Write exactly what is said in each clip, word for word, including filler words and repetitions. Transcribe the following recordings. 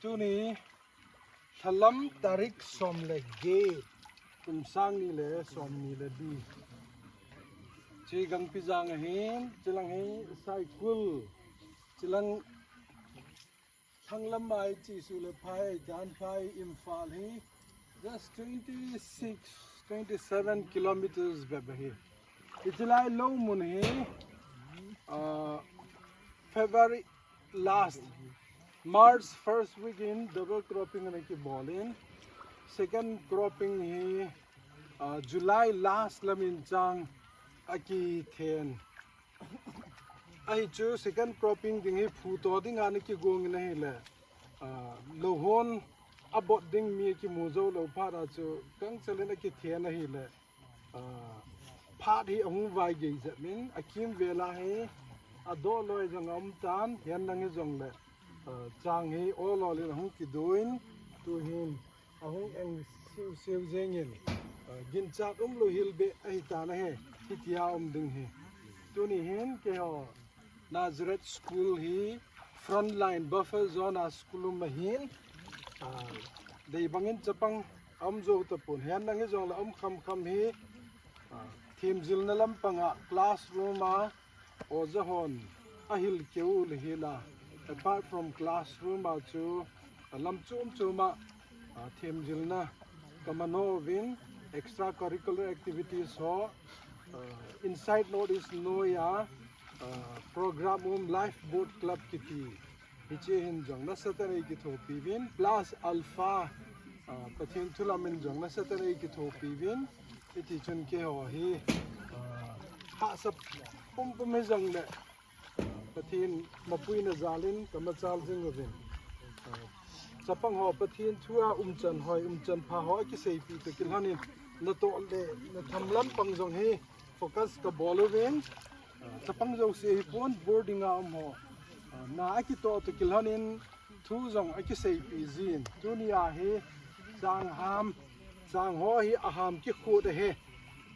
Tuni, thalam tarik som le get, kum sang ni le som ni le li. Chi Gangpijang ahin, chilang hi Saikul, chilang Thanglamai, Chisu le Phai, Danphai, Imphal hi just twenty-six, twenty-seven kilometers bep ahi. Hitilai lou mun hi, uh, February last, March first week in double cropping ana kibol in, second cropping hi, uh, July last lamin chang akithen. Ahi chu second cropping ding hi phu to ding ana kigong in ahile, uh, lou hon abot ding mi kimu jou lou phat a chu kangchel in akithen ahile, ah, phat hi ahung vai gei jep in, akimvel a hi adoh loi jong aum tan, hian lang hi jongle, ah, chang hi ol ol in ahung kido in, tuhin ahung eng siu siu jeng in, ah, ginchat umlou hel beh ahi tan ahi, hitia um ding hi. Tuni hin keiho Nazareth School hi frontline buffer zone a school um ahin, ah, dei bangin chapang aum jou tapon. Hian lang hi jongle aum kham kham hi, ah, themjilna lampang a classroom a oja hon ahil keu le hila. Apart from classroom a chu, ah, lam chom chom a, ah, themjilna kaman uvin, extracurricular activities ho, ah, Inside North East Noi a, ah, program um Lifeboat Club kiti. Hiche hin jong nasatah in eikithopi uvin, plus Alpha, ah, Pathen thu lam in jong nasatah in eikithopi uvin, hiti chun keiho hi, ah, hahsa pumpum hi jongle, ah, Pathen mapuina jal in kamachal jing uvin. Ah, chapang ho Pathen thu a umchan hoi, umchan pha ho akiseipeh toh kilhon in, natoh le natham lampang jong hi focus kabol uvin, ah, chapang jouse hipon boarding a um ho, ah, na akitoh toh kilhon in thu jong akiseipeh jin. Tuni a hi chang ham, chang ho hi aham kikhut ahi.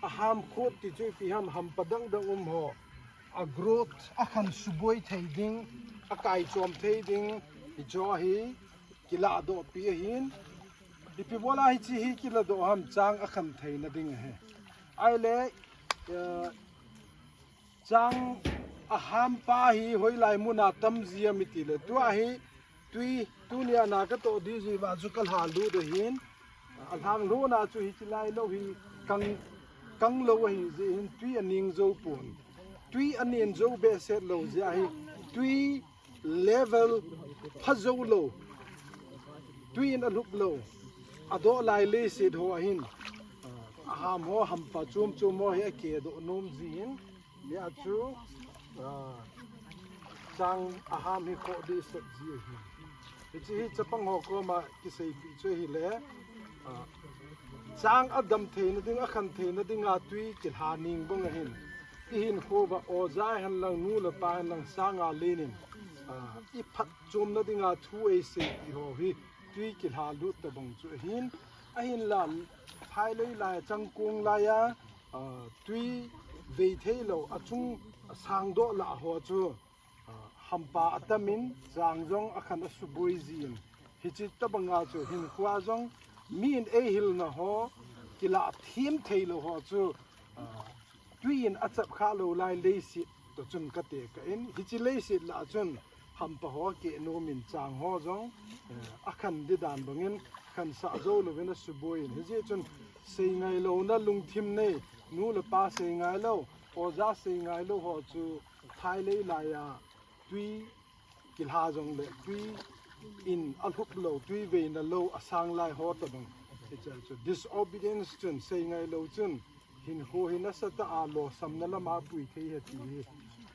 Aham khut ti chu ipi ham, hampa dang dang um ho, a growth, akhan suboi thei ding, akaichom thei ding, hicho hi kiladohpi ahin. Ipi bola hiche hi kiladoh ham, chang akhan theina ding ahi. Ahile, eh, chang aham pa hi hoilai muna tam ji am itile, tua hi tui, tunia na katoh ding ji uva chu kalha lut ahin. Alhang lhun a chu hitilai lou hi kang, kang lou ahi jeh hin tui aning jou pon. Tui aning jou behseh lou jeh a hi tui level pha jou lou, tui in alhup lou, adoh lai leiset ho ahin, ah, aham ho, hampa chom chom ho hi akedoh nom jin, hia chu, ah, chang aham hi khoh ding sot ji ahi. Hiche hi chapang ho koma kiseipeh chu ahile, ah, chang adam theina ding, akhan theina dinga tui kilha ning bang ahin. Ihinkho uva oja hen lang, nu le pa hen lang, sanga len in, ah, iphatchomna dinga thu eiseipeh ho hi tui kilha lut tabang chu ahin. Ahinla, phailei lai, changkong lai a, ah, tui vei thei lou, achung sangdoh lah ho chu, ah, hampa atam in, chang jong akhan asuboi jin. Hiche tabanga chu hinkho a jong mi in eihilna ho kilah them thei lou ho chu, ah, tui in achap kha lou lai leiset toh chun katekah in, hiche leiset lah a chun hampa ho keh nom in chang ho jong, eh, akhan ding dan bangin khansah jou louvin asuboi in. Hijeh chun seingai louna lungthim nei, nu le pa seingai lou, oja seingai lou ho chu phailei lai a tui kilha jongle tui in alhup lou, tui veina lou, asang lai ho tabang. Hiche chu disobedience chun, seingai lou chun hinkho hi nasatah a lolhinna lama pui thei ahi ti hi,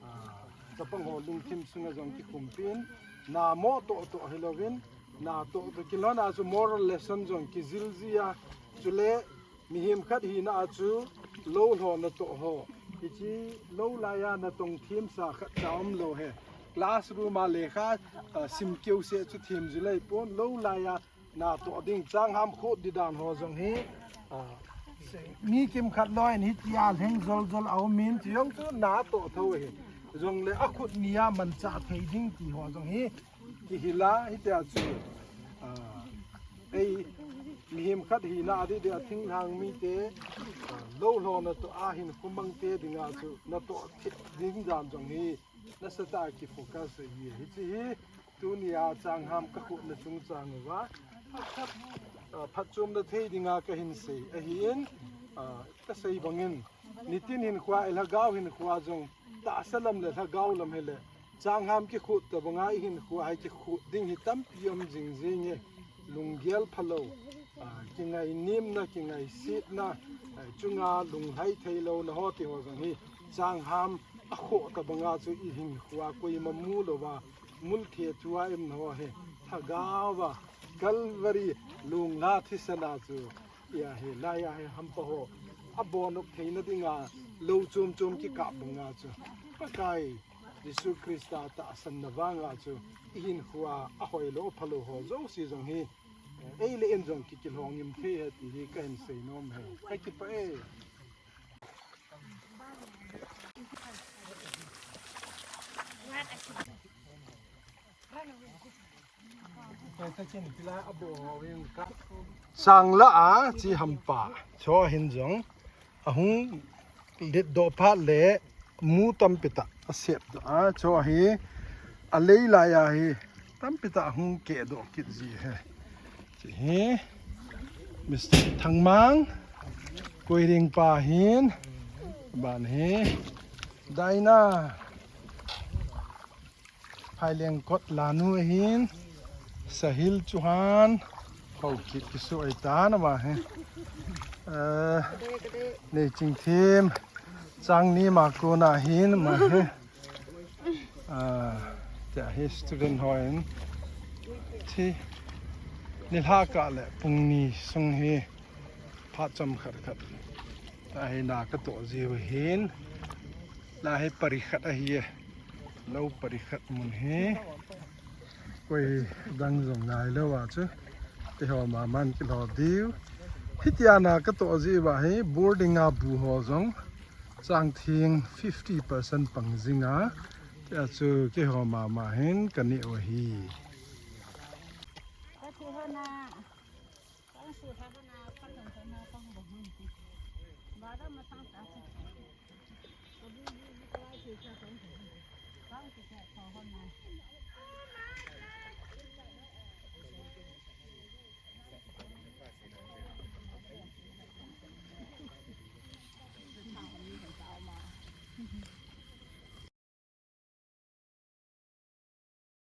ah, chapang ho lungthim sunga jong kikhumpi in, na mo toh toh hilouvin, na toh toh kilhon a chu moral lesson jong kijil ji a, chule mihem khat hina a chu lou lhon natoh ho, hiche lou lai a natong themsa khatcha umlou hi. Classroom a lekha, ah, sim keu seh chu themji lei pon, lou lai a natoh ding, chang ham khut ding dan ho jong hi, ah, mi kimkhat loi in hitia lheng jol jol aum in, ti jong chu natoh tho ahi. Jongle akhut nia manchah thei ding ti ho jong hi kihil a, hitia chu Ah, ei, mihem khat hina adeh deh a thinglhang mite, ah, lou lhona toh a hinkho mangte dinga chu natoh thei ding dan jong hi nasatah a kifocus ahi. Hiche hi tunia changham kakhuhna chungchang uva phat, ah, phatchomna thei dinga kahin sei ahin, ah, kasei bangin, nitin hinkhoa, ilhagao hinkhoa jong tahsa lam le lhagao lam hile, changham kikhuh tobanga ihinkhoa hi kikhuh ding hi tampi um jingjing e. Lunggel phalou, ah, kingainimna, kingaisetna, ah, chunga lunglhai theilouna ho tiho jong hi changham akhoh tobanga chu ihinkhoa koima mulouva, multhe thua iumna ho hi lhagaova Calvary lungla thisana chu, ia hi, laia hi hampa ho abonnop theina dinga lou chom chom kikap banga chu Pakai Jesu Christa tahsanna vanga chu ihinkhoa ahoilou phalou ho jouse jong hi, eh, ei le in jong kikilhongim thei ahi ti hi kahin seinom e. Kakipah e. Sangla a chi hampa, chu ahin jong ahung letdoh phat le mu tampi tah asepdoh a, chu ahi, alei laiya hi tampi tah ahung kehdoh kit ji ahi. Chi hi Mister Thangmang, Koiring pa hin, ban hi Daina, Phailengkot lanu ahin, Sahil Chauhan, Haokip kisu ahitan ama hi. Eh, Neichingthem, Changni ma kona ahin ama hi. Ah, tia hi student hon thi, nilhah kah le pung ni sung hi phat chomkhat khat ahi na katoh jiu ahin, la hi pari khat ahi e, lou pari khat mun hi. Koi dang jong nailouva chu, keiho maman kilhou diu. Hitia na katoh jiuva hi boarding a bu ho jong chang thing fifty percent pang jinga, tia chu keiho mama hin kaneh u ahi.